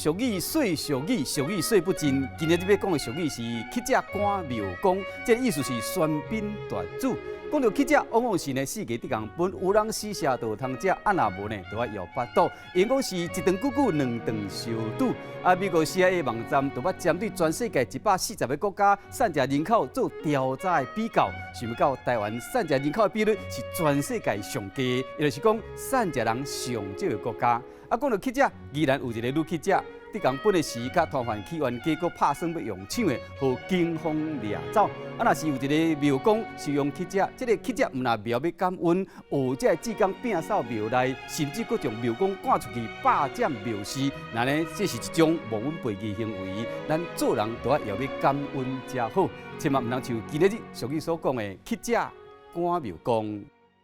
俗語，說俗語，俗語說不盡。今日欲講的俗語是乞者趕廟公，這個意思是喧賓奪主。講著乞食，往往是呢四界得共分，有人施捨就有通食，啊若無呢，就愛枵腹肚。𪜶講是一頓久久，兩頓相拄。啊，美國 CIA 網站就捌針對全世界140個國家散食人口做調查的比較，想欲到台灣散食人口的比率是全世界上低，也就是講散食人上少的國家。啊，講著乞食，宜蘭有一個女乞者，佇共分的時，共攤販起冤家，閣拍算欲用搶的，予警方掠走。啊，若是有一個廟公收容乞者，這個乞者毋但袂曉欲感恩，學這個志工摒掃廟內，甚至閣將廟公趕出去霸佔廟事，那呢，這是一種忘恩背義行為。咱做人都愛曉欲感恩才好，千萬毋通像今日俗語所講的乞者趕廟公。